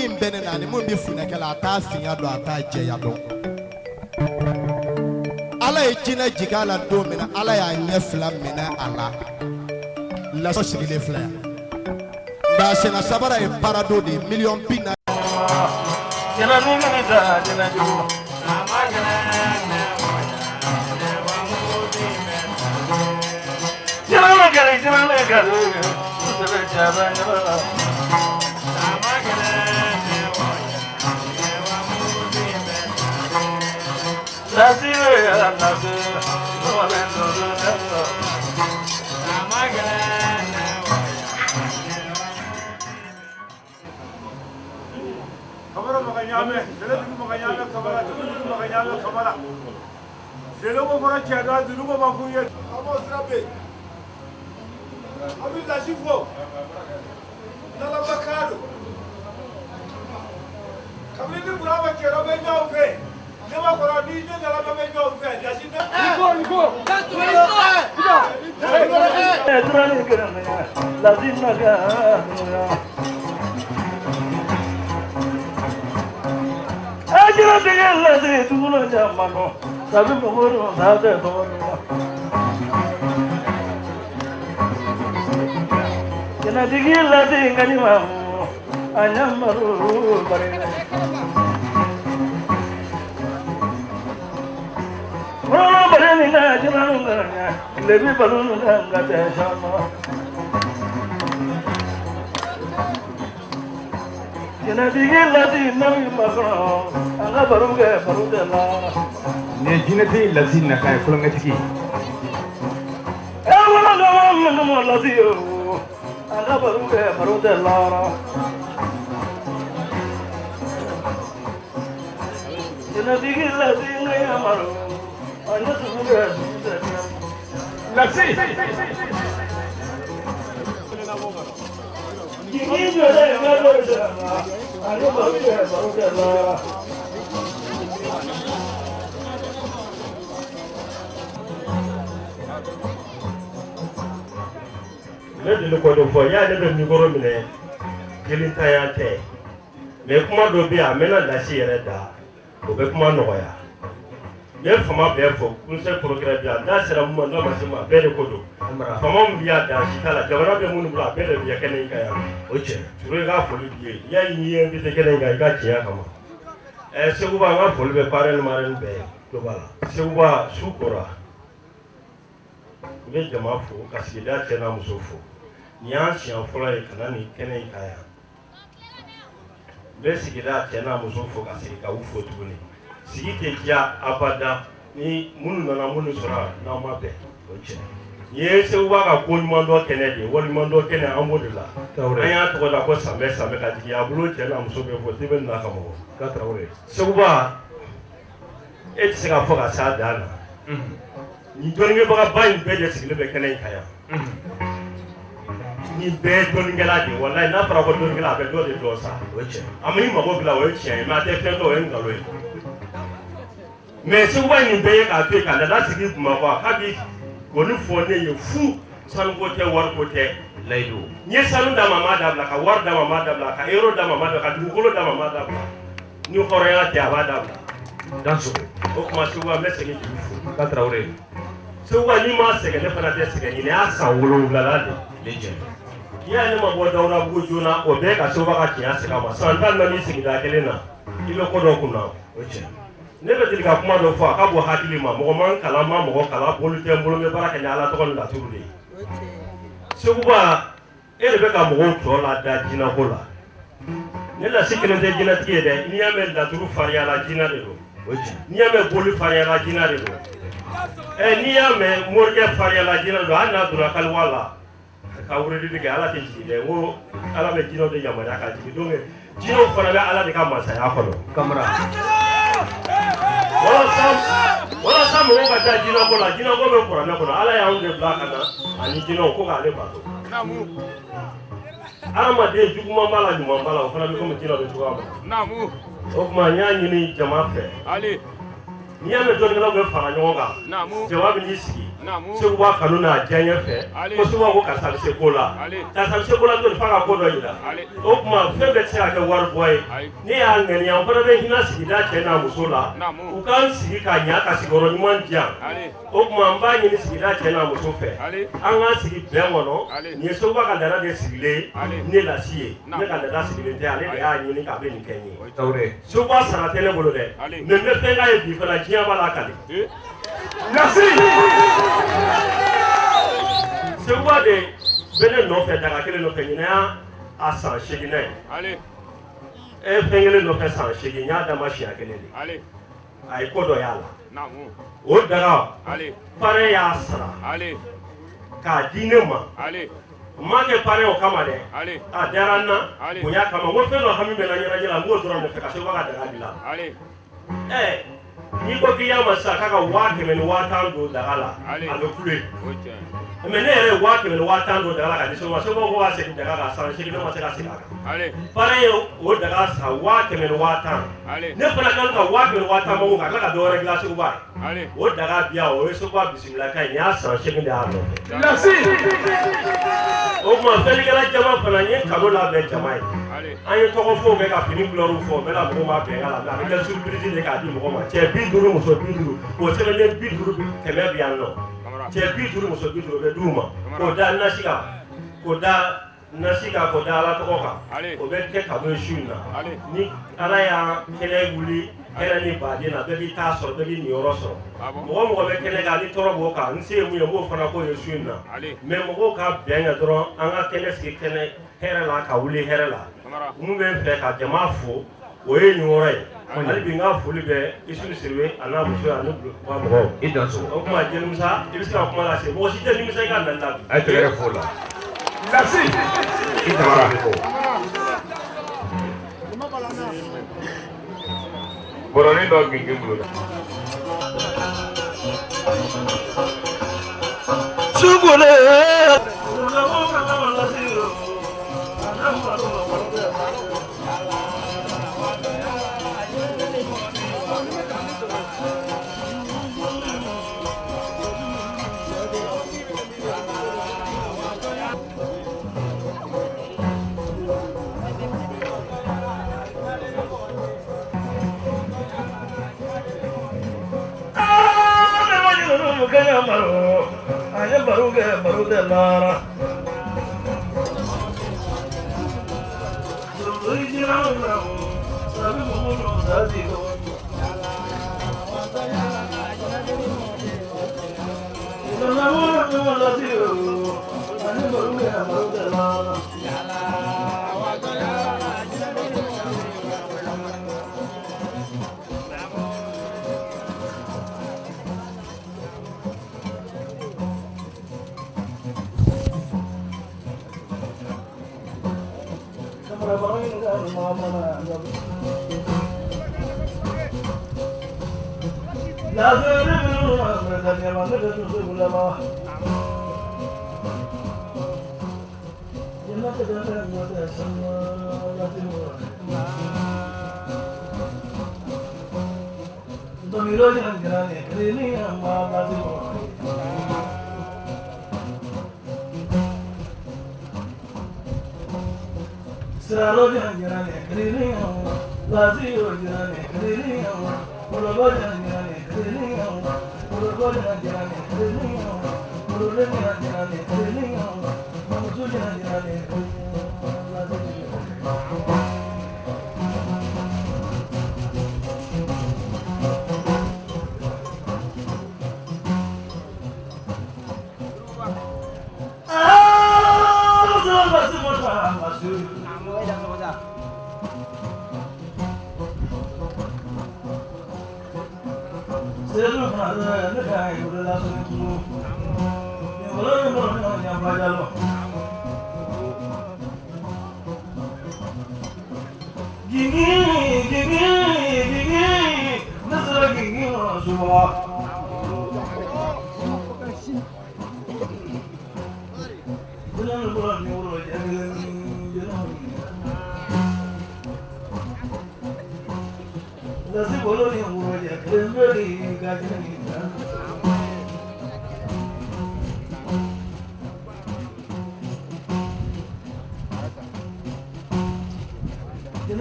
min bɛ ne na ani min bɛ funɛkɛ la, a t'a finya dɔn, a t'a jɛya dɔn. Ala ye jinɛ jigin a la don min na, Ala y'a ɲɛ fila minɛ a la. Lasɔ sigilen filɛ yan nka a senna sabara ye parado de ye, miliyɔn 40. Kamara maka ɲaamɛ sɛlɛdugu maka ɲaamɛ kamara dugu maka ɲaamɛ kamara sɛlɛko fɔra cɛ dɔ dunuko ma f'u ye an b'o sira bɛ yen an bɛ lasi fo nalaba kaado kabini ni Burama cɛrɔ bɛ ɲɔgɔn fɛ ne ma kɔrɔ ni ne nalaba bɛ ɲɔgɔn fɛ lasi tɛ. Nin ye jinɛtigi lasi nakan ye, tulonkɛtigi. Lasi. Ne deli kɔ dɔ fɔ y'a ne bɛ mikoro minɛ jelintanya tɛ, mais kuma dɔ bɛ yen, a mɛnna lasi yɛrɛ da, o bɛ kuma nɔgɔya. N bɛ fama bɛɛ fɔ, conseil procureur bi yan, n'a sera mun ma, n'a ma se mun ma, a bɛɛ de ko don. Fama min bi yan, dan si t'a la, jamana bɛ minnu bolo, a bɛɛ de bɛ kɛnɛ in kan yan. O tiɲɛ. Turo, i ka foli b'i ye, n'i y'a ye n'i ye invité kɛnɛ in kan, i ka tiɲɛ kama. Seguba, n ka foli bɛ parrain ni marraine bɛɛ ye. Tulo b'a la. Seguba, su kora, n bɛ jama fo ka sigida cɛ n'a muso fo. Nin y'an siɲɛ fɔlɔ ye ka na nin kɛnɛ in kan yan. N bɛ sigida cɛ n'a muso fo ka segin ka u fo tuguni. Sigi tɛ diya abada ni minnu nana minnu sɔrɔ yan n'aw ma bɛn. O tiɲɛ. Nin ye Seguba ka ko ɲuman dɔ kɛnɛ de ye, waleɲuman dɔ kɛnɛ, an b'o de la. Tarawele. An y'a tɔgɔ da ko sanbɛ sanbɛ ka jigin a bolo, cɛ n'a muso bɛ fo tebe n'a ka mɔgɔ. Ka Tarawele. Seguba, e tɛ se ka fɔ ka s'a dan na. Nin dɔnnikɛbagaba in bɛɛ de sigilen bɛ kɛnɛ in kan yan. Nin bɛɛ ye dɔnnikɛla de ye, walayi. N'a fɔra ko dɔnnikɛla, a bɛ dɔ de dɔn sa. O ye tiɲɛ. A ma i mago dilan, o ye tiɲɛ ye, mais a tɛ fɛn dɔn, o ye nkalon ye. Mais Seguba, nin bɛɛ ye k'a to yen ka nana sigi Bamakɔ, a k'a bi kɔni fɔ ne ye fu, sanuko tɛ, wariko tɛ. Layidu. N ye sanu d'a ma, a m'a dabila, ka wari d'a ma, a m'a dabila, ka euro d'a ma, a m'a dabila, ka dugukolo d'a ma, a m'a dabila. Ni hɔrɔnya tɛ, a b'a dabila. Dansogo. O tuma Seguba, n bɛ segin k'i fo. Ka Tarawele. Seguba, n'i ma sɛgɛn, ne fana tɛ sɛgɛn. Ɲinɛ y'a san 7nan de. Ne jɛ. N'i y'a ye ne ma bɔ Dawudabugu joona, o bɛɛ ka Seguba ka tiɲɛ segin a ma. San 14 sigida kelen na, i bɛ ko dɔ kunna. O tiɲɛ. Ne bɛ deli ka kuma dɔ fɔ, a ka bɔ hakili ma. Mɔgɔ man kalan, ma mɔgɔ kalan, bolo tɛ n bolo, n bɛ baara kɛ ni Ala tɔgɔ ni laturu de ye. Seguba, e de bɛ ka mɔgɔw tɔ lada jinɛko la. Ne lasi kelen tɛ jinɛtigi ye dɛ. N'i y'a mɛn laturu fariyala, jinɛ de don. O tiɲɛ. N'i y'a mɛn boli fariyala, jinɛ de don. N'i y'a mɛn morikɛ fariyala, jinɛ de don. Hali n'a donna kaliwa la ka wuridili kɛ, Ala tɛ jigin dɛ. N ko Ala bɛ jinɛw de yamaruya ka jigin, donc jinɛw fana bɛ Ala de ka masaya kɔnɔ. Kamara. Walasa mɔgɔw ka taa jinɛko la, jinɛko bɛ kuranɛ kɔnɔ. Ala y'anw de bila ka na ani jinɛw ko k'ale bato. Hadamaden juguman b'a la, ɲuman b'a la, o fana bɛ komi jinɛw bɛ cogoya min na. O tuma n y'a ɲini jama fɛ. N'i y'a mɛn dɔnnikɛlaw bɛ fara ɲɔgɔn kan, jama bɛ n'i sigi. Seguba kanu n'a diyaɲɛ fɛ ko Seguba ko karisa bɛ se ko la, karisa bɛ se ko la tuguni f'a ka ko dɔ yira. O tuma fɛn bɛɛ tɛ se ka kɛ wari bɔ ye. Ne y'a ŋaniya n fana bɛ hinɛ sigida cɛ n'a muso la, u k'an sigi ka ɲa ka sigiyɔrɔ ɲuman di yan. O tuma n b'a ɲini sigida cɛ n'a muso fɛ, an k'an sigi bɛn kɔnɔ. Nin ye Seguba ka laada de sigilen ne Lasi ye, ne ka laada sigilen tɛ, ale de y'a ɲini k'a bɛ nin kɛ n ye. Seguba sara tɛ ne bolo dɛ, mais n bɛ fɛn k'a ye bi fana diɲɛ b'a lakali. Lasi Seguba de bɛ ne nɔfɛ daga kelen nɔfɛ, ɲinɛ y'a a san 8nan ye. E fɛn kelen nɔfɛ san 8, n y'a d'a ma siɲɛ kelen de. A ye ko dɔ y'a la. O daga parrain y'a sara k'a di ne ma. N m'a kɛ parrain o kama dɛ, a diyara n na bonya kama. N ko fɛn dɔ hami bɛ n na ɲɛnajɛ la, n b'o dɔrɔn de fɛ ka Seguba ka daga dilan. N'i ko k'i y'a ma sisan k'a ka 100,000 ni 10,000 don daga la, a bɛ kule. Mais ne yɛrɛ ye 100,000 ni 10,000 don daga la ka di Seguba ma. Seguba ko k'a segin daga kan san 8, ne ma se ka segin a kan. Parrain ye o daga san 100,000 ni 10,000. Ne fana kan ka 100,000 ni 10,000 bɔ ka tila ka dɔ wɛrɛ dilan Seguba ye. O daga bi yan, o ye Seguba bisimila kan ye. Nin y'a san 8 de y'a nɔfɛ. O tuma fɛnlikɛla jama fana, n ye kalo labɛn jama ye. An ye tɔgɔ fɔw kɛ ka fini kulɛriw fɔ, o bɛɛ la mɔgɔw ma bɛn a la, mais a bɛ kɛ surprise de k'a di mɔgɔ ma. Cɛ 50, muso 50, o sɛbɛnden 50 100 bɛ yan nɔ. Cɛ 50, muso 50, o bɛ d'u ma. K'o da nasi kan, k'o da nasi kan, k'o da Ala tɔgɔ kan. O bɛ kɛ cadeau ye su in na. Ni Ala y'a kɛnɛ wuli, hɛrɛ ni baden na, bɛɛ b'i ta sɔrɔ, bɛɛ b'i niyɔrɔ sɔrɔ. Mɔgɔ mɔgɔ bɛ kɛnɛ kan ni tɔɔrɔ b'o kan, n se ye mun ye, n b'o fana k'o ye su in na. Mais mɔgɔw ka bɛn kɛ dɔrɔn, an ka kɛnɛ sigi kɛnɛ hɛrɛ la, ka wuli hɛrɛ la. Mun bɛ n fɛ ka jama fo, o ye nin yɔrɔ ye. Hali bi n ka foli bɛ Isufu Siribe a n'a muso ani Bulonba mɔgɔw. I danso. O tuma Jelimusa, i bɛ se ka kuma lase. Mɔgɔ si tɛ nimisa i ka nali la bi. A ye tɛgɛrɛ fo la. Lasi I Kamara. Bɔrɔnin dɔ gingin bolo la. Sugule.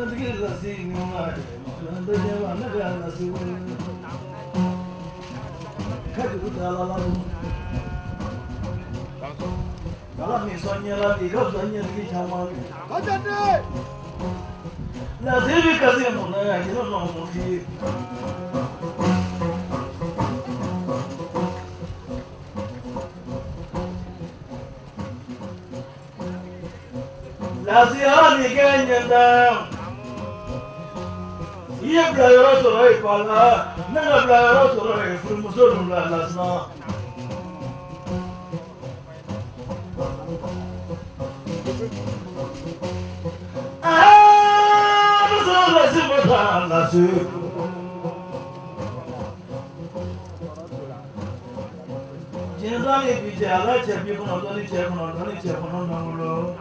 Jinɛtigi lasi ɲuman ye, mɔgɔ ne ka lasi wele. Ka jugu tɛ Ala la dun. Ala min sɔn ɲɛ la bi, ka fisa ɲɛtigi caman bi. Lasi bi kasi mun na yan, jinɛ ma mun f'i ye. Lasi Ala ni kɛ ɲɛnda. I ye bila yɔrɔ sɔrɔ i fa la, ne ka bila yɔrɔ sɔrɔ yen, furumuso dun la lasina. Aa, muso lasi ma taa lasi. Diɲɛ ni bi cɛ, ala cɛ 90 ni cɛ 9 ni cɛ 9 bolo.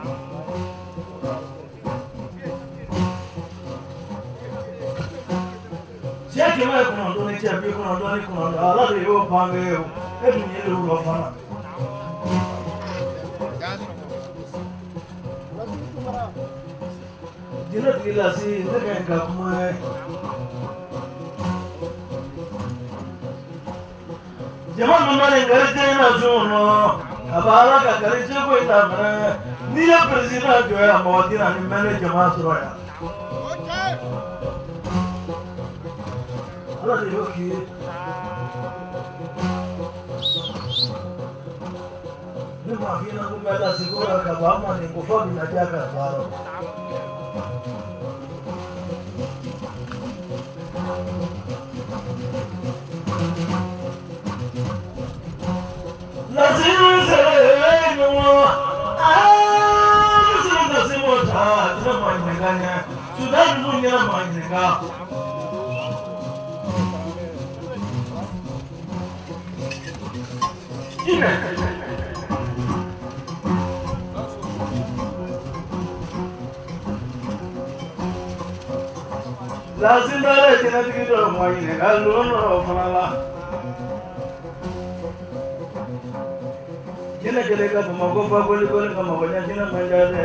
Cɛ 900 ni cɛ 99, ala de y'o bange o, e dun ye l'o fana. Jinɛtigi lasi, ne ka ɲi ka kuma ye. Jama min ma nin garijɛ in na sun kɔnɔ, a b'a ala ka garijɛ ko in daminɛ. N'i ye peresidan jɔ yan, mɔgɔ tɛna ni mɛn ne jama sɔrɔ yan. Ala de y'o k'i ye. Ne m'a f'i ɲɛna ko n bɛ lasi ko la ka ban, an ma nin ko f'a bɛna diya ka baara. Lasi sɛbɛ ɲɔgɔn, aa muso lasi m'o ta, jinɛ ma ɲininka ɲɛ, Sudan ninnu ɲɛna ma ɲininka. Jinɛ. Lasi dalen jinɛtigi dɔ ma ɲininka lon dɔ fana la. Jinɛ kɛlen ka Bamakɔ fa koli koli ka mɔgɔ ɲɛ jinɛ man ca dɛ.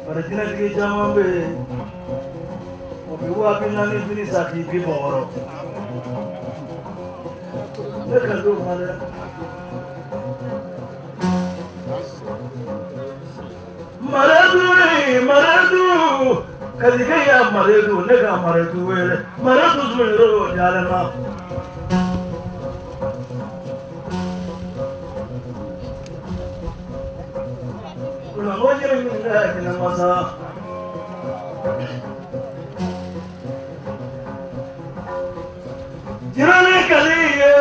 Bari jinɛtigi caman bɛ yen, o bɛ 40,000 fini san k'i bi bɔ wɔɔrɔ. Ne ka d'o ma dɛ. Maredu Maredu Kadigɛ y'a Maredu, ne ka Maredu wele. Maredu tun yɔrɔ o jalen ma. Kulanko jiri min ka jinɛ masa. Jinɛ ni kali ye.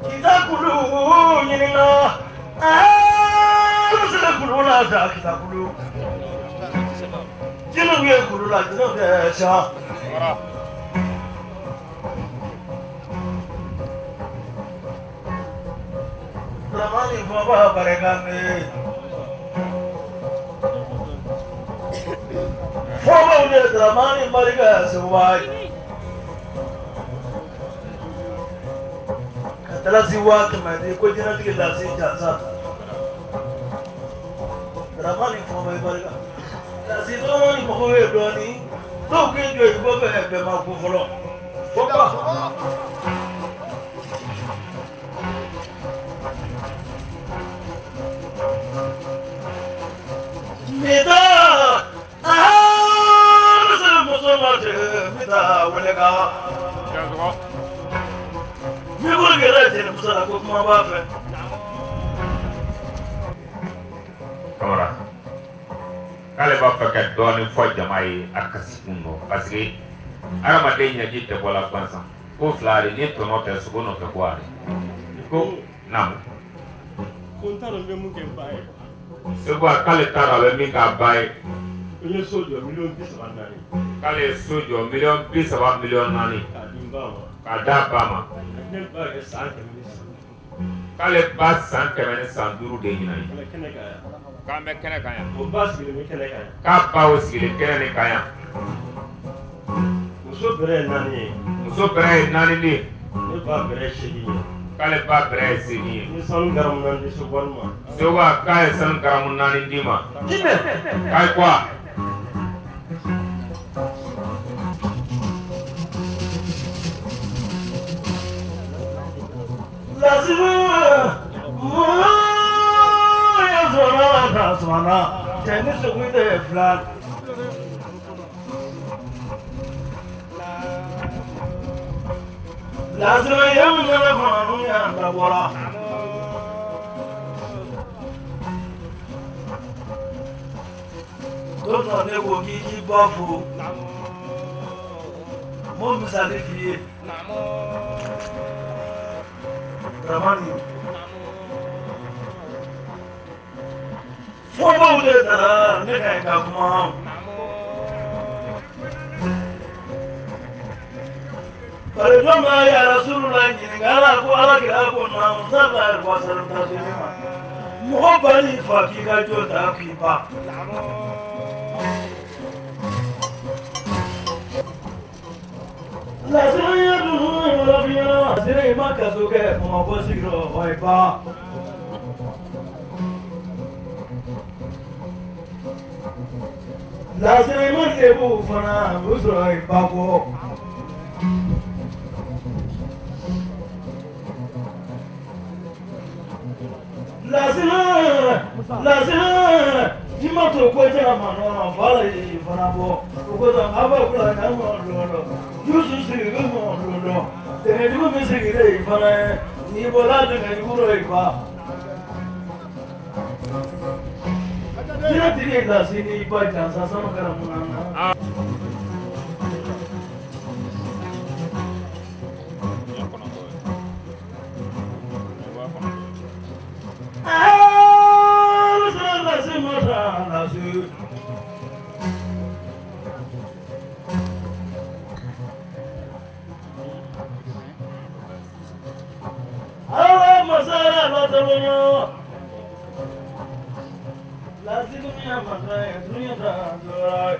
Kita kulu ɲininka, aa muso kulu la da kita kulu. Jinɛw ye kulu la, jinɛw tɛ sa. Dramani fɔba barika mɛ. Fɔbaw de Dramani barika seba ye. Ka dalasi 100,000 di ko jinɛtigi lasi jansa. Dramani fɔba barika. Lasi dɔɔni mɔgɔw ye dɔɔni. Dɔw k'i jɔ i kɔfɛ bɛɛ ma ko fɔlɔ. Fɔba. Mita, aa muso muso ma cɛ mita wele ka. Ni bolo kɛra cɛ muso la ko kuma b'a fɛ. Kamara, k'ale b'a fɛ ka dɔɔnin fɔ jama ye a kasikun nɔ, parce que hadamaden ɲɛji tɛ bɔ la gansan. Ko fila de ni tɔnɔ tɛ sogo nɔfɛ ko ale. Ko naamu. Ko n t'a dɔn n bɛ mun kɛ n ba ye. Segu k'ale t'a dɔn a bɛ min k'a ba ye. N ye so jɔ 34 miliyɔn. K'ale ye so jɔ 30 miliyɔn 4. K'a di n ba ma. K'a d'a ba ma. Ne ba yɛrɛ san 105. K'ale ba san 105 de ɲinan ye. Ala kɛnɛ kan yan. K'an bɛ kɛnɛ kan yan. O ba sigilen bɛ kɛnɛ kan yan. K'a ba o sigilen kɛnɛ de kan yan. Muso bɛrɛ ye 4 ye. Muso bɛrɛ ye 4 de ye. Ne ba bɛrɛ ye 8 ye. K'ale ba bɛrɛ ye 8 ye. Ni sanu garamu 4 di Seguba ma. Seguba k'a ye sanu garamu 4 d'i ma. Jimɛ. K'a ye quoi? Lasibu ya sɔrɔ ka sɔnna cɛ ni segu tɛ fila. Lasibu ye mun yɛrɛ kɔnɔ ya dabɔra. Don dɔ ne ko k'i k'i ba fo. N b'o misali f'i ye. Dramani. Fɔbaw de taara ne ka ɲi ka kuma. Bari jɔn b'a yɛrɛ suru la ɲininka ala ko ala kira ko naamu sallallahu alaihi wa sallam taslima. Mɔgɔ ba n'i fa k'i ka jo ta k'i ba. Lasiri ye dusu yɔrɔ f'i ɲɛna. Lasiri i ma kaso kɛ Bamakɔ sigiyɔrɔ wa i ba. Lasiri i ma debu fana o sɔrɔ i ba kɔ. Lasiri lasiri i ma to ko caman nɔ fa la y'i fana bɔ. O kosɔn a b'a kula k'a mɔ lɔ. Yusu sigilen mɔ lɔ. Dɛgɛjugu min sigilen i fana ye n'i bɔra dɛgɛjugu dɔ i ba. Jinɛtigi lasi n'i ba jansa sanu kɛra mun na. Ala masara la talonya. Lasi dunia masa dunia ta zorai.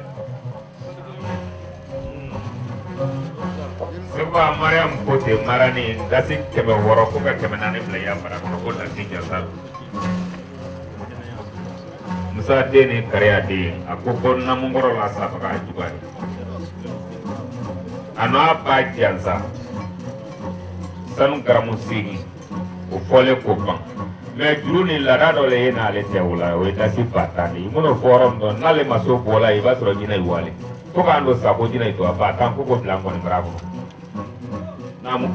Seguba Mariam ko ten marani dasi 600 ko ka 400 bila ya bara kɔnɔ ko lasi jansa. Musa den ni kariya den a ko ko namukɔrɔ la sabaga juba ye. A n'a ba jansa sanu garamu 8 o fɔlen ko ban. Mɛ juru ni laada dɔ le ye n'ale tɛ o la o ye dasi 10,000 de ye. I mana o fɔ yɔrɔ min dɔrɔn n'ale ma s'o bɔ la i b'a sɔrɔ jinɛ ye wale. Fo k'an don sa ko jinɛ ye to a 10,000 ko k'o bila n kɔni bara kɔnɔ. Naamu.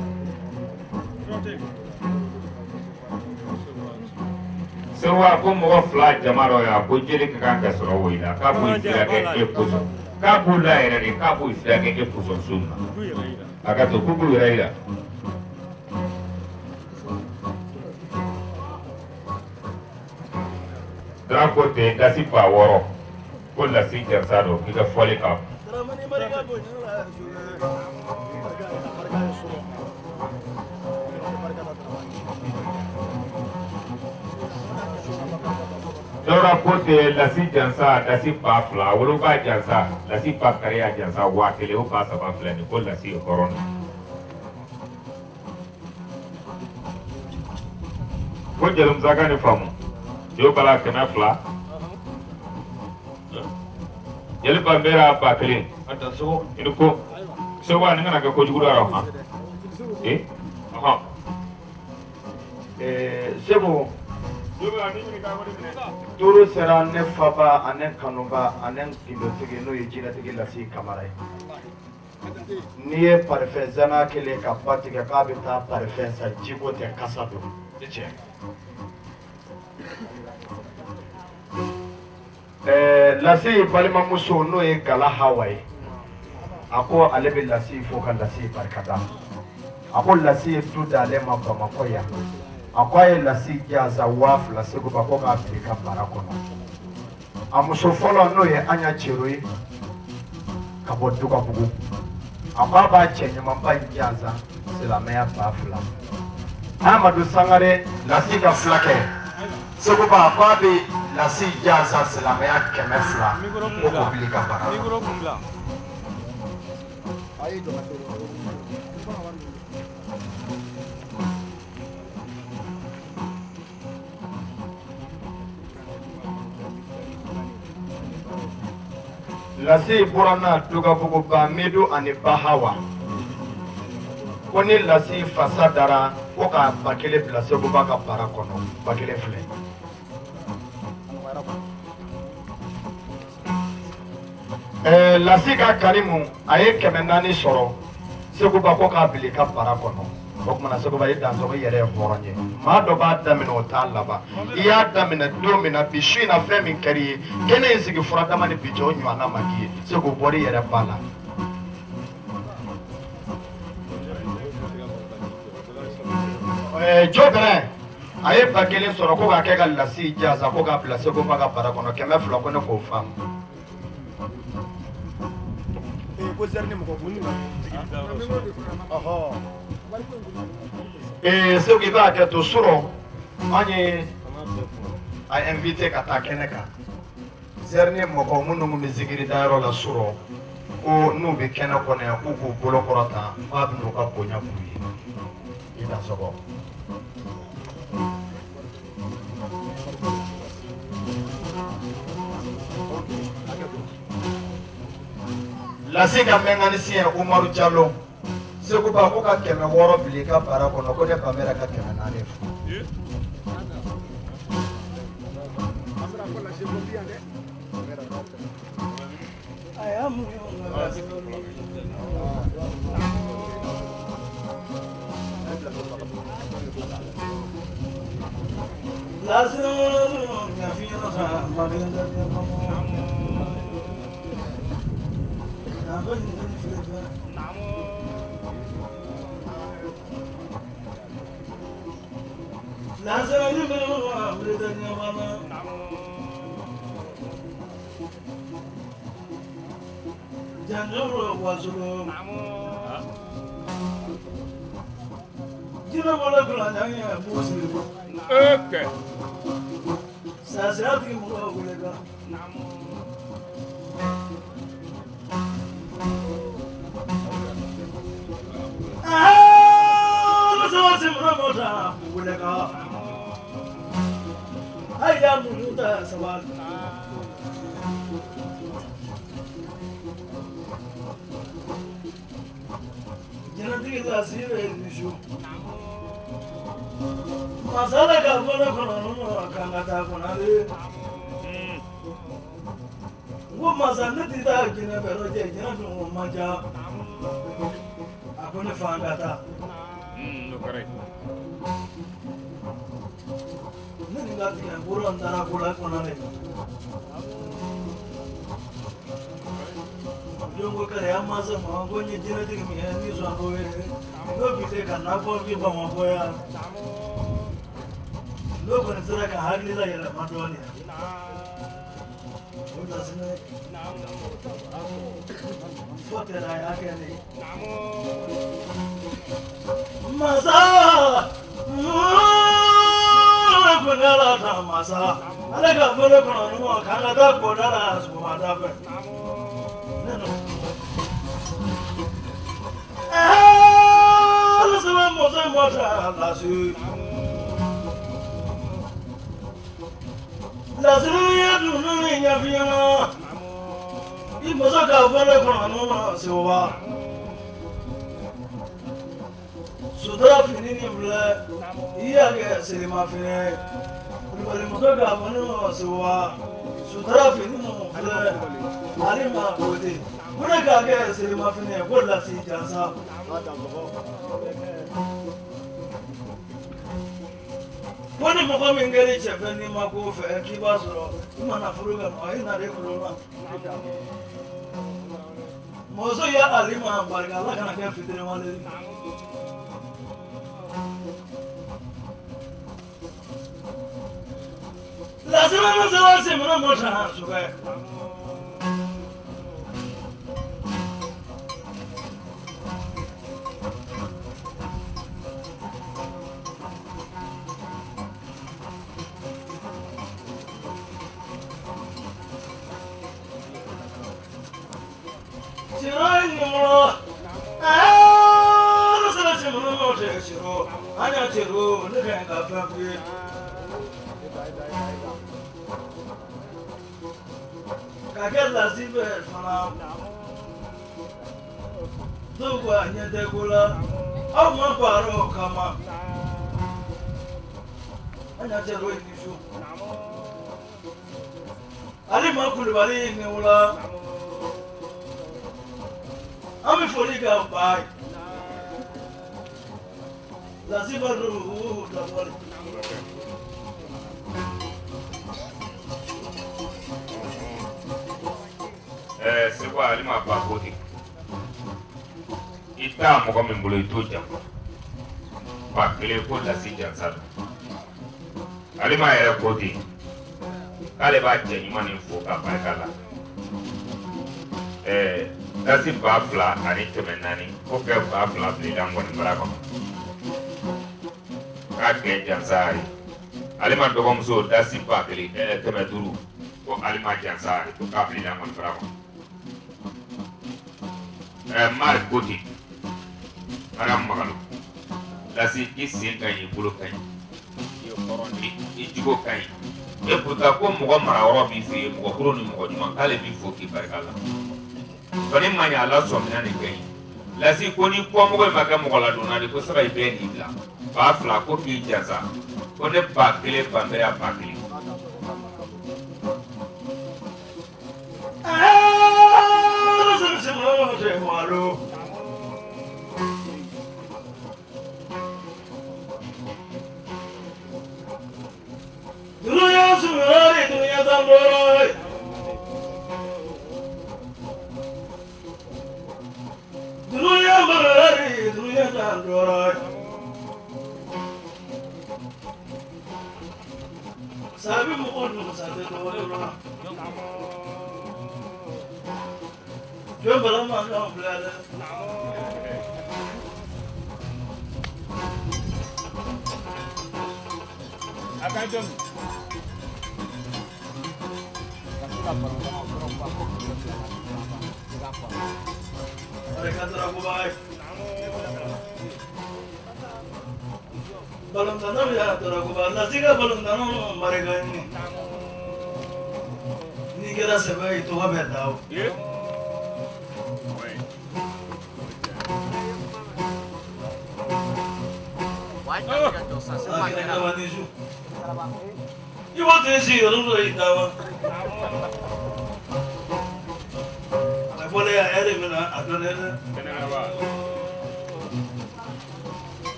Seguba ko mɔgɔ 2 jama dɔ ye a ko jeli ka kan ka sɔrɔ o yi la k'a b'o sira kɛ e kosɔn k'a b'o la yɛrɛ de k'a b'o sira kɛ e kosɔn so min na a ka to k'u b'u yɛrɛ yira. Dara ko ten dasi 6000 ko lasi jansa don k'i ka fɔli kan. Dɔwɛrɛ ko ten lasi jansa dasi 2000 woloba jansa lasi ba kariya jansa 1000 o 3000 filɛ nin ko lasi ye hɔrɔn de. Ko jelimusaka ni faamu jo bala 200 jeli banbera 1000 i ni ko Seguba nin kana kɛ kojugu dɔ han ɔhɔn. Segu turu sera ne faba ani kanuba ani gindotigi n'o ye jinɛtigi Lasi Kamara ye. N'i ye parifɛn zana kelen ka ba tigɛ k'a bɛ taa parifɛn san jiko tɛ kasa don. Lasi balimamuso n'o ye Gala Hawa ye, a ko ale bɛ Lasi fo ka Lasi barikada. A ko Lasi ye du d'ale ma Bamakɔ yan. A ko a ye Lasi jansa 2000 Seguba ko k'a bila i ka bara kɔnɔ. A muso fɔlɔ n'o ye Aɲa Cero ye ka bɔ Dugabugu. A ko a b'a cɛ ɲumanba in jansa silamɛya 2000. Amadu Sangare Lasi ka fulakɛ Seguba a ko a bɛ Lasi jansa silamɛya 200 ko k'o bili ka bara. Lasi buranna Dugabuguba Medu ani Bahawa ko ni Lasi fasa dara ko ka 1000 bila Seguba ka bara kɔnɔ 1000 filɛ. Lasi ka Karimu a ye 400 sɔrɔ Seguba ko k'a bila i ka bara kɔnɔ. O kumana Seguba i dansɔgɔ i yɛrɛ ye hɔrɔn ye. Maa dɔ b'a daminɛ o t'a laban. I y'a daminɛ don min na bi su in na fɛn min kɛr'i ye kɛnɛ in sigi fura dama ni bi cɛ o ɲɔgɔnna ma k'i ye Segu bɔr'i yɛrɛ ba la. Jɔbɛrɛ a ye 1000 sɔrɔ ko k'a kɛ ka Lasi jansa ko k'a bila Seguba ka bara kɔnɔ 200 ko ne k'o faamu. Segu i b'a kɛ to surɔ an ye a invité ka taa kɛnɛ kan zɛrini mɔgɔ minnu bɛ zikiri dayɔrɔ la surɔ ko n'u bɛ kɛnɛ kɔnɔ yan k'u k'u bolo kɔrɔta k'a bɛ n'u ka bonya k'u ye i dansɔgɔ. Lasi ka mɛnganisiyɛn Umaru Jalo Seguba ko ka 600 bila i ka bara kɔnɔ ko ne Bamɛrɛ ka 400 fɔ. Masala ka fɔlɔ kɔnɔ kan ka taa kɔnɔ n ko masa ne tɛ taa jinɛ bɛrɛ jɛ jinɛ dun o man ca a ko ne fa ka taa ne ni ka tigɛ bolo n taara ko la kɔnɔ de don ko kɛlɛ an ma se ma ko n ye jinɛtigi min ye ni sɔn ko ye n'o bi se ka na fɔ bi Bamakɔ yan n'o kɔni sera ka hakili la yɛlɛma dɔɔnin o lasinɛ fɔ tɛra a y'a kɛ ne ye masa kɔni ta masa ale ka fɔ ne kɔnɔ ɲɔgɔn k'an ka taa kɔda la sɔgɔmada fɛ. Lasiri dunu ɲɛfiyɛna i muso ka fɔ ne kɔnɔ Seguba sutura fini nin filɛ i y'a kɛ selimafini ye kulubali muso ka fɔ ne ma Seguba sutura fini nin filɛ ale ma ko ten ko ne k'a kɛ selimafini ye ko Lasi jansa. Ko ni mɔgɔ min kɛra i cɛ fɛ n'i ma ko fɛ k'i b'a sɔrɔ i mana furu kɛ nɔ i nana i kulo la. Muso ya ale ma barika Ala kana kɛ fitiriwale ye. Lasiri masala simina mɔsa sukɛ. Segu Alima ba ko ten i t'a mɔgɔ min bolo i t'o janfa ba kelen ko lasi jansa don Alima yɛrɛ ko ten k'ale b'a cɛ ɲuman nin fo ka barika la lasi 2400 ko kɛ 2000 bila i la nkɔnibara kɔnɔ k'a kɛ jansa ye Alima dɔgɔmuso dasi 1000 500 ko Alima jansa ye ko k'a bila i la nkɔnibara kɔnɔ. Mari ko ten Mariam Magalo lasi i sen ka ɲi i bolo ka ɲi i ye hɔrɔn de i jogo ka ɲi et pourtant ko mɔgɔ mara yɔrɔ b'i fɛ yen mɔgɔ kolon ni mɔgɔ ɲuman k'ale b'i fo k'i barika la sɔnni ma ɲɛ a la sɔmina de ka ɲi lasi ko ni kɔmɔgɔ in ma kɛ mɔgɔ ladonna de ko saba i bɛɛ n'i bila 2000 ko k'i jansa ko ne 1000 banbɛrɛ 1000.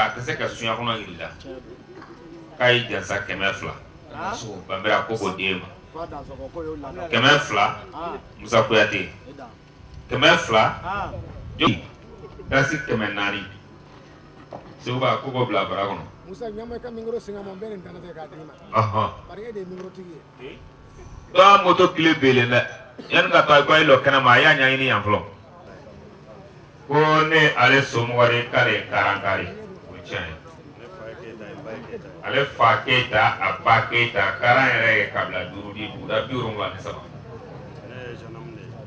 A tɛ se ka suɲɛ kɔnɔ yiri la k'a ye jansa 200 Banbera ko k'o d'e ma 200 Musa Kuyate 200 joli dasi 400 Seguba ko k'o bila bara kɔnɔ. Musa ɲama ka micro singa ma n bɛ nin dantigɛ k'a d'i ma. Bari e de ye micro tigi ye. Dɔw moto kile belen dɛ yanni ka taa ko a ye lɔ kɛnɛ ma a y'a ɲɛɲini yan fɔlɔ ko ne ale somɔgɔ de k'ale ye karankari o ye tiɲɛ ye. Ale fa Keyita a ba Keyita karan yɛrɛ ye kabila 5 di buguda 73.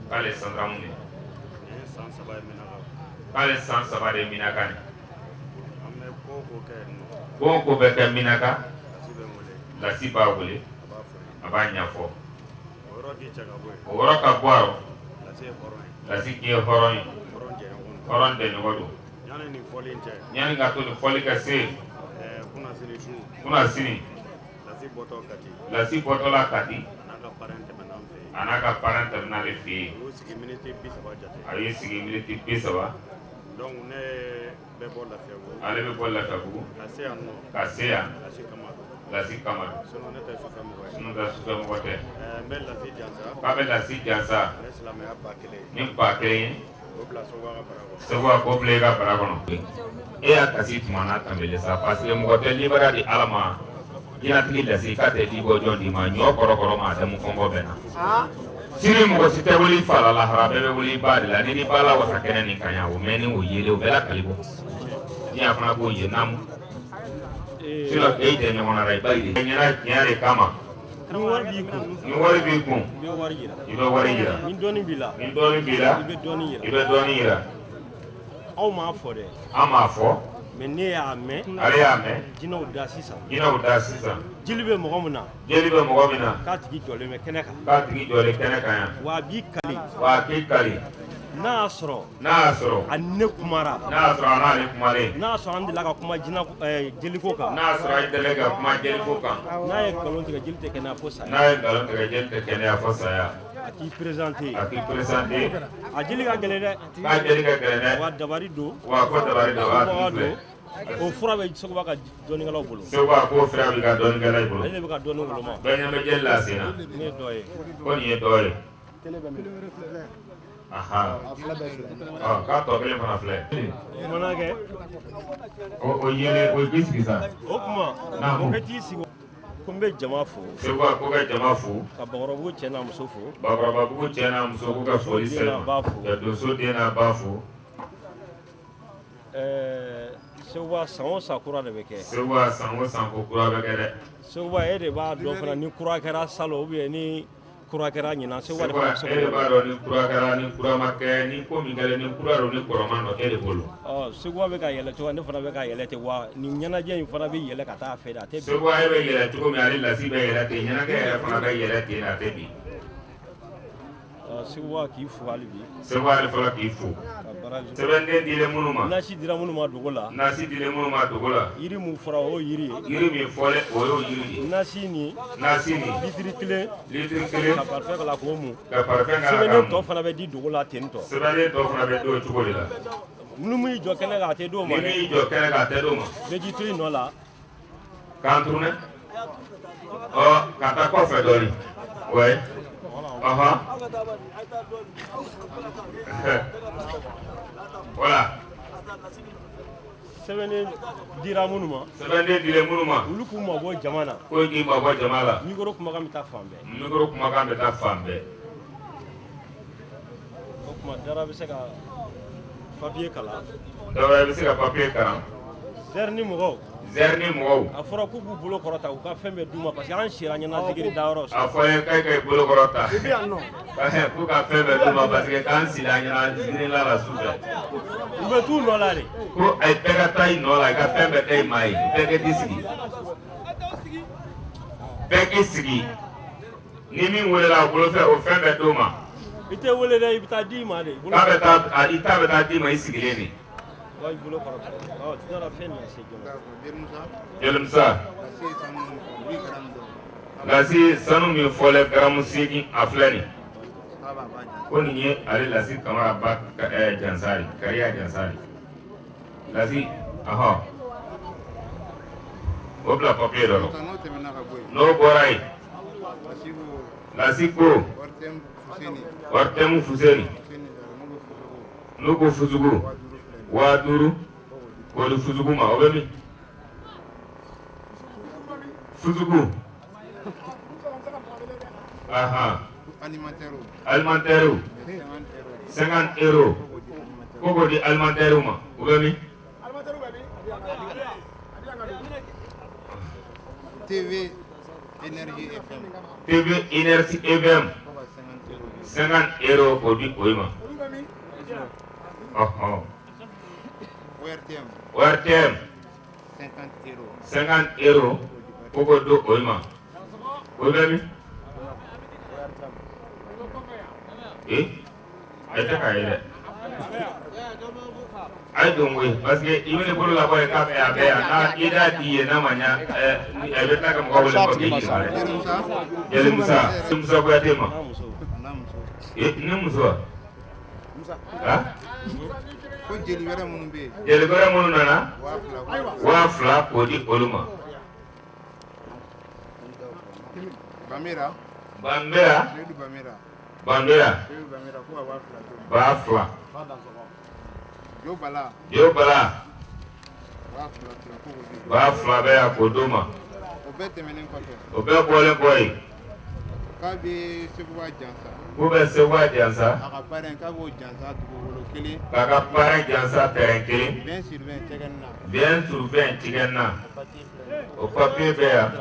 K'ale ye santaramu de ye. K'ale san 3 de Minaka nin. Ko o ko bɛ kɛ Minaka Lasi b'a wele a b'a ɲɛfɔ. O yɔrɔ ka bɔ a rɔ Lasi k'i ye hɔrɔn ye hɔrɔn jɛɲɔgɔn don. Yanni ka to nin fɔli ka se kunasini Lasi bɔtɔla Kati a n'a ka parrain tɛmɛna ale fɛ yen a y'i sigi miniti 30 ale bɛ bɔ Lafiyabugu ka se yan Lasi kama sinon tɛ sufɛmɔgɔ tɛ k'a bɛ Lasi jansa ni 1000 ye Seguba k'o bila i ka bara kɔnɔ. E y'a kasi tuma n'a tanbele sa parce que mɔgɔ tɛ libara di Ala ma diɲɛtigi lasi k'a tɛ di bɔ jɔn d'i ma ɲɔ kɔrɔkɔrɔ ma a dɛmɛ kɔngɔ bɛ na sini mɔgɔ si tɛ wuli fa la lahara bɛɛ bɛ wuli ba de la ni ni ba la wasa kɛnɛ nin kan yan o mɛnni o yelen o bɛɛ la kali bɔ diɲɛ fana b'o ye naamu sinon e tɛ ɲɔgɔn na dɛ i b'a ye ɲɛna tiɲɛ de kama. Ni wari b'i kun, ni wari b'i kun, i bɛ wari yira. I bɛ wari yira. Ni dɔnni b'i la, ni dɔnni b'i la, i bɛ dɔnni yira. I bɛ dɔnni yira. Aw m'a fɔ dɛ. An m'a fɔ. Mais ne y'a mɛn. Ale y'a mɛn. Jinɛw da sisan. Jinɛw da sisan. Jeli bɛ mɔgɔ min na. Jeli bɛ mɔgɔ min na. K'a tigi jɔlen bɛ kɛnɛ kan. K'a tigi jɔlen kɛnɛ kan yan. Wa a b'i kali. Wa a k'i kali. N'a y'a sɔrɔ. N'a y'a sɔrɔ. A ni ne kumara. N'a y'a sɔrɔ a n'ale kumalen. N'a y'a sɔrɔ an delila ka kuma jinɛ jeliko kan. N'a y'a sɔrɔ an delila ka kuma jeliko kan. N'a ye nkalon tigɛ jeli tɛ kɛnɛya fo saya. N'a ye nkalon tigɛ jeli tɛ kɛnɛya fo saya. A k'i présenté. A k'i présenté. A jeli ka gɛlɛn dɛ. K'a jeli ka gɛlɛn dɛ. Wa dabari don. Wa ko dabari don. Wa tigi filɛ. O fura bɛ Seguba ka dɔnnikɛlaw bolo. Seguba k'o fura b'i ka dɔnnikɛlaw bolo. Ale de bɛ ka dɔnni woloma. Bɛɛ ɲɛ bɛ jeli la sen na. Ne ye dɔ ye. Ko nin ye dɔ ye. Aha. Ɔ k'a tɔ kelen fana filɛ. O mana kɛ. O yelen o k'i sigi sa. O tuma. Naamu. O kɛ t'i sigi. Ko n bɛ jama fo. Seguba ko ka jama fo. Ka Bakɔrɔbabugu cɛ n'a muso fo. Bakɔrɔbabugu cɛ n'a muso ko ka foli se ma. Ka donso den n'a ba fo. Seguba san o san kura de bɛ kɛ. Seguba san o san ko kura bɛ kɛ dɛ. Seguba e de b'a dɔn fana ni kura kɛra salon ou bien ni kura kɛra ɲinan. Seguba de fana bɛ se e de b'a dɔn ni kura kɛra ni kura ma kɛ ni ko min kɛra ni kura don ni kɔrɔman don e de bolo. Ɔ Seguba bɛ ka yɛlɛ cogo ne fana bɛ ka yɛlɛ ten wa nin ɲɛnajɛ in fana bɛ yɛlɛ ka taa a fɛ de a tɛ bin. Seguba e bɛ yɛlɛ cogo min ale lasi bɛ yɛlɛ ten ɲɛnajɛ yɛrɛ fana bɛ yɛlɛ ten a tɛ bin. Seguba k'i fo hali bi. Seguba ale fɔlɔ k'i fo. Sɛbɛnden dilen minnu ma. Nasi dira minnu ma dogo la. Nasi dilen minnu ma dogo la. Yiri min fɔra o y'o yiri ye. Yiri min fɔlen o y'o yiri ye. Nasi nin. Nasi nin. Litiri kelen. Litiri kelen. Ka parfum k'a la k'o mun. Ka parfum k'a la k'a mun. Sɛbɛnden tɔ fana bɛ di dogo la ten tɔ. Sɛbɛnden tɔ fana bɛ di o cogo de la. Ni min y'i jɔ kɛnɛ kan a tɛ d'o ma dɛ. Ni min y'i jɔ kɛnɛ kan a tɛ d'o ma. Bɛ k'i to i nɔ la. K'an tourner. Ɔ ka taa kɔfɛ dɔɔnin. Ouais. Voilà. Sɛbɛnden dira minnu ma. Sɛbɛnden dilen minnu ma. Olu k'u mabɔ jama na. Ko k'i mabɔ jama la. Micro kumakan bɛ taa fan bɛɛ. Micro kumakan bɛ taa fan bɛɛ. O tuma Dara bɛ se ka papier kalan. Dara bɛ se ka papier kalan. Zɛrini mɔgɔw. Zɛrini mɔgɔw. A fɔra k'u b'u bolo kɔrɔta u ka fɛn bɛɛ d'u ma parce que an sira ɲɛnajigiri dayɔrɔ. A fɔ ye k'a k'i bolo kɔrɔta. K'u ka fɛn bɛɛ d'u ma parce que k'an sira ɲɛnajigiri la la su fɛ. U bɛ t'u nɔ la de. Ko ayi bɛɛ ka taa i nɔ la i ka fɛn bɛɛ da i ma ye bɛɛ k'i sigi. Bɛɛ k'i sigi. Ni min welela a bolo fɛ o fɛn bɛɛ d'o ma. I tɛ wele dɛ i bɛ taa d'i ma de. K'a bɛ taa i ta bɛ taa d'i ma i sigilen de. I bolo kɔrɔta. Ɔ ti taara fɛn na se joona. Jelimusa. Lasi sanu min fɔlɛ garamu 8 a filɛ nin. Ko nin ye ale Lasi Kamara ba jansa de kariya jansa de. Lasi ahɔ. O bila papiye dɔ rɔ. N'o bɔra yen. Lasi ko. Wartɛmu Fuseni. N'u ko Fusugu. 5000 k'o di Fusugu ma o bɛ min? Fusugu. Ahan. Alimentaire. 50 euros. Ko k'o di alimentaire ma o bɛ min? TV Énergie FM. TV Énergie FM. 50 euros k'o di o ma. Ɔhɔn. ORTM. ORTM. 50 euros. 50 euros ko k'o di o ma. O bɛ min? Ee a tɛ k'a ye dɛ. A ye don koyi parce que i bɛ ne bolo labɔ yen k'a bɛ a bɛ yan n'a i y'a di yen n'a ma ɲa ɛ bɛ tila ka mɔgɔ wele kɔ k'i ɲininka dɛ. Jelimusa Musa Kuyate ma. Ee ni muso wa? Ko jeli wɛrɛ minnu bɛ yen. Jeli wɛrɛ minnu nana. 2000 k'o di olu ma. Bamera. Bamera. Seyidu Bamera. Bamera. Seyidu Bamera ko ka 2000 d'o ma. 2000. Jo Bala. Jo Bala. 2000 ko k'o di. 2000 bɛ yan k'o d'o ma. O bɛɛ tɛmɛnen kɔfɛ. O bɛɛ bɔlen kɔ yen. K'a bɛ Seguba jansa. K'u bɛ Seguba jansa. A ka parrain k'a b'o jansa dugukolo kelen. K'a ka parrain jansa terrain kelen. 20 sur 20 cɛkɛni na. 20 sur 20 cɛkɛni na. O papier bɛ yan.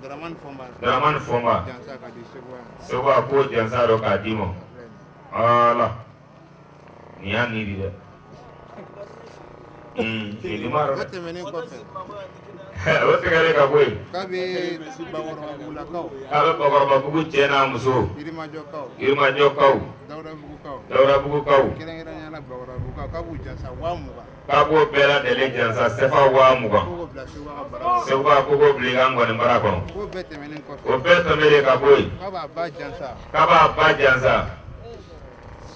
Dramane Fɔnba. Dramane Fɔnba. Jansa k'a di Seguba ma. Seguba k'o jansa dɔ k'a d'i ma. Voilà. Nin y'a ni di dɛ. O tɛmɛnen kɔfɛ. O tɛgɛlen ka bɔ yen. K'a bɛ Bakɔrɔbabugulakaw. K'a bɛ Bakɔrɔbabugu cɛ n'a muso. Yirimajɔkaw. Yirimajɔkaw. Dawudabugukaw. Dawudabugukaw. Kɛrɛnkɛrɛnnenya la Bakɔrɔbabugukaw k'a b'u jansa 20,000. K'a b'o bɛɛ lajɛlen jansa sefa 20,000. Ko k'o bila Seguba ka bara kɔnɔ. Seguba ko k'o bila i ka ngɔni bara kɔnɔ. K'o bɛɛ tɛmɛnen kɔfɛ. O bɛɛ tɛmɛnen ka bɔ yen. K'a b'a ba jansa. K'a b'a ba jansa.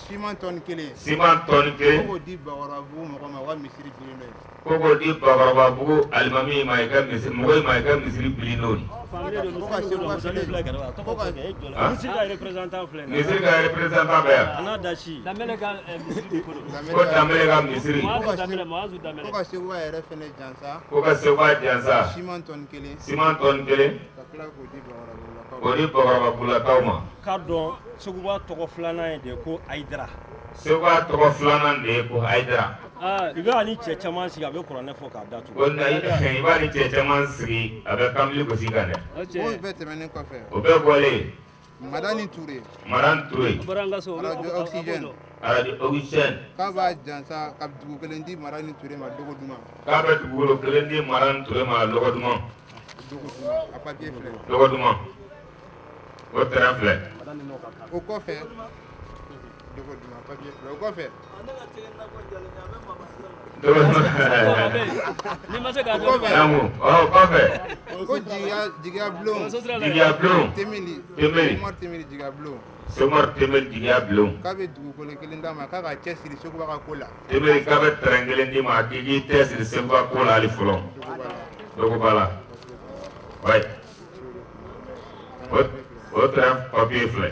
Siman tɔni kelen. Siman tɔni kelen. Ko k'o di Bakɔrɔbabugu mɔgɔ ma u ka misiri bili n'o ye. Ko k'o di Bakɔrɔbabugu alimami ma i ka misiri mɔgɔ ma i ka misiri bili n'o ye. Ko ka Seguba fɛnɛ. Ko ka Misiri ka représentant filɛ nin ye. Misiri ka représentant bɛ yan. A n'a dasi. Danbɛlɛ ka misiri ko don. Ko Danbɛlɛ ka misiri. Ko ka Seguba yɛrɛ fɛnɛ jansa. Ko ka Seguba jansa. Siman tɔni kelen. Siman tɔni kelen. Ka tila k'o di Bakɔrɔbabugulakaw ma. K'o di Bakɔrɔbabugulakaw ma. K'a dɔn Seguba tɔgɔ filanan ye de ko Ayidara. Seguba tɔgɔ filanan de ye ko Ayidara. I b'a ni cɛ caman sigi a bɛ kuranɛ fɔ k'a datugu. Ko i b'a ni cɛ caman sigi a bɛ kanbili gosi kan dɛ. O bɛɛ tɛmɛnen kɔfɛ. O bɛɛ bɔlen. Madani Ture. Madani Ture. Radio Oxygène. Radio Oxygène. K'a b'a jansa ka dugu kelen di Madani Ture ma lɔgɔ duman. K'a bɛ dugukolo kelen di Madani Ture ma lɔgɔ duman. Lɔgɔ duman a papier filɛ. Lɔgɔ duman. O terrain filɛ. O kɔfɛ. Lɔgɔ duman papier filɛ o kɔfɛ. Ni ma se k'a dɔn. O kɔfɛ. Ko jigiya bulon. Jigiya bulon. Temeli. Temeli. Umar Temeli jigiya bulon. Umar Temeli jigiya bulon. K'a bɛ dugukolo kelen d'a ma k'a ka cɛsiri Seguba ka ko la. Temeli k'a bɛ terrain kelen d'i ma k'i k'i cɛsiri Seguba ko la hali fɔlɔ. Dogoba la. Wayi. O terrain papier filɛ.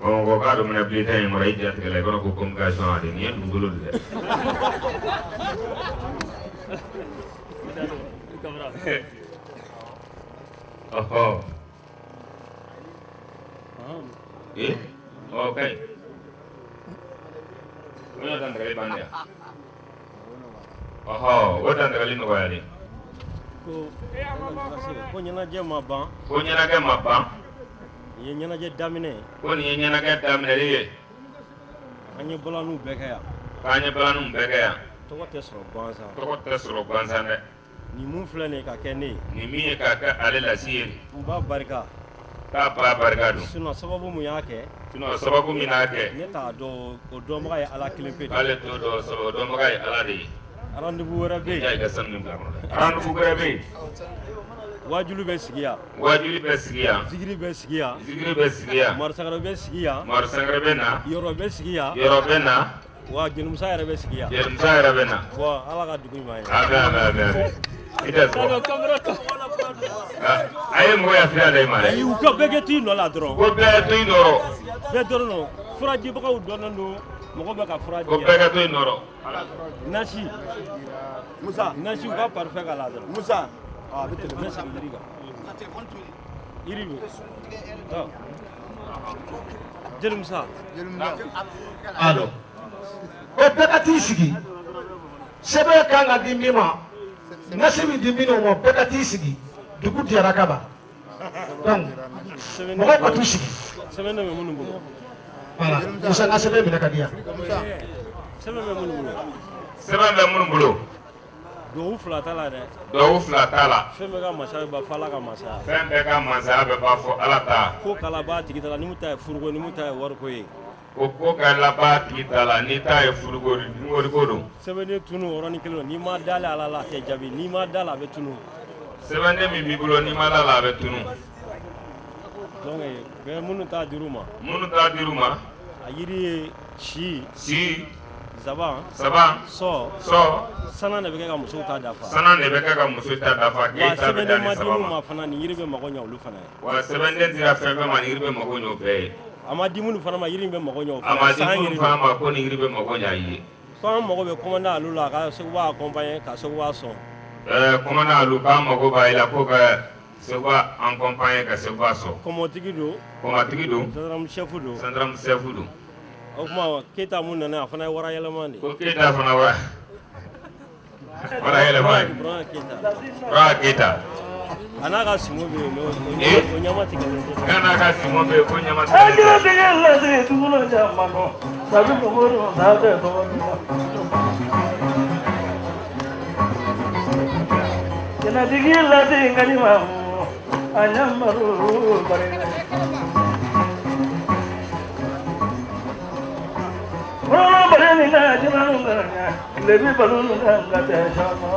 Bamakɔ k'a dɔ minɛ bulletin in kɔrɔ i jatigɛ la i kɔnɔ ko communication a de nin ye dugukolo de dɛ. Ɔhɔ. Ee ɔ ka ɲi. O ɲɔ tan tigɛli bannen yan. Ɔhɔ, o dantigɛli nɔgɔyalen. Ko ko ɲɛnajɛ ma ban. Ko ɲɛnajɛ ma ban. Nin ye ɲɛnajɛ daminɛ ye. Ko nin ye ɲɛnajɛ daminɛli ye. An ye balaniw bɛɛ kɛ yan. K'an ye balaniw bɛɛ kɛ yan. Tɔgɔ tɛ sɔrɔ gansan. Tɔgɔ tɛ sɔrɔ gansan dɛ. Nin mun filɛ nin ye ka kɛ ne ye. Nin min ye ka kɛ ale lasi ye. N ba barika. K'a ba barika don. Sinon sababu mun y'a kɛ. Sinon sababu min y'a kɛ. Ne t'a dɔn, o dɔnbaga ye Ala kelen pe de ye. K'ale t'o dɔn, o dɔnbaga ye Ala de ye. Rendez-vous wɛrɛ bɛ yen. I ka sanu nin bila kɔnɔ dɛ. Rendez-vous wɛrɛ bɛ yen. Wajulu bɛ sigi yan. Wajuli bɛ sigi yan. Zikiri bɛ sigi yan. Zikiri bɛ sigi yan. Mari Sangare bɛ sigi yan. Mari Sangare bɛ na. Yɔrɔ bɛ sigi yan. Yɔrɔ bɛ na. Wa jelimusa yɛrɛ bɛ sigi yan. Jelimusa yɛrɛ bɛ na. Bon, Ala ka dugu ɲuman ye. Amin amin amin amin. I tɛ sɔn. A ye mɔgɔ yafa ale ma dɛ. Ayi, u ka bɛɛ kɛ t'i nɔ la dɔrɔn. Ko bɛɛ to i nɔ rɔ. Bɛɛ dɔrɔn don. Furadibagaw dɔnnen don. Mɔgɔ bɛ ka fura di. Ko bɛɛ ka to i nɔ rɔ. Nasi. Musa. Nasi u ka parfait k'a la dɔrɔn. Musa. A bɛ téléphone. Ne sigi yiri kan. Yiri don. Jelimusa. Alo. Ko bɛɛ ka t'i sigi. Sɛbɛn kan ka di min ma, nasi bɛ di minnu ma, bɛɛ ka t'i sigi. Dugu jɛra ka ban. Donc mɔgɔw ka t'u sigi. Sɛbɛn bɛ minnu bolo. Voilà. Musa, n ka sɛbɛn minɛ ka di yan. Sɛbɛn bɛ minnu bolo. Sɛbɛn bɛ minnu bolo. Duwawu fila t'a la dɛ. Duwawu fila t'a la. Fɛn bɛɛ ka masaya bɛ ban fo Ala ka masaya. Fɛn bɛɛ ka masaya bɛ ban fo Ala ta. Ko kala b'a tigi ta la, ni mun ta ye furuko ni mun ta ye wariko ye. Ko ko ka laban tigi ta la, n'i ta ye furuko wariko don. Sɛbɛnden tunu yɔrɔnin kelen don, n'i ma dalen Ala la a tɛ jaabi, n'i ma da la a bɛ tunu. Sɛbɛnden min b'i bolo, n'i ma da la a bɛ tunu. Donc bɛɛ minnu ta dir'u ma. Minnu ta dir'u ma. A yiri ye si. Si. Zaban. Zaban. Sɔ. Sɔ. Sanan de bɛ kɛ ka musow ta dafa. Sanan de bɛ kɛ ka muso ta dafa. K'e ta bɛ da ni wa sɛbɛnden ma di saba minnu ma. ma fana, nin yiri bɛ mago ɲɛ olu fana ye. Wa sɛbɛnden dira fɛn fɛn ma, nin yiri bɛ mago ɲɛ o bɛɛ ye. A ma di minnu fana ma, yiri in bɛ mago ɲɛ o A fana ma ye. di San minnu yiri fana don. ma, ko nin yiri bɛ mago ɲɛ a ye. Ko an mago bɛ commandant Alu la, a ka Seguba accompagner ka Seguba sɔn. Ɛɛ, commandant Alu, k'an mago b'a la ko ka Seguba accompagner ka Seguba sɔn. Kɔmɔtigi don. Kɔmɔtigi don. Gendarme chef don. Gendarme chef don. O tuma Keyita mun nana, a fana ye wara yɛlɛma de ye. Ko Keyita fana wara yɛlɛma ye. Burama Keyita. Burama Keyita. A n'a ka sumu bɛ yen, mais o ɲama tigɛlen tɛ. K'a n'a ka sumu bɛ yen, ko ɲama tigɛlen tɛ. Ajiratigi lase dugu jama nɔ, sabi mɔgɔ sa tɛ tɔgɔ duman. Jɛnɛtigi lase ŋani ma, a ɲamaru bari. Kɔrɔ bari ni na jɛnɛ ŋa, lebi balu ŋa ŋa tɛ sama.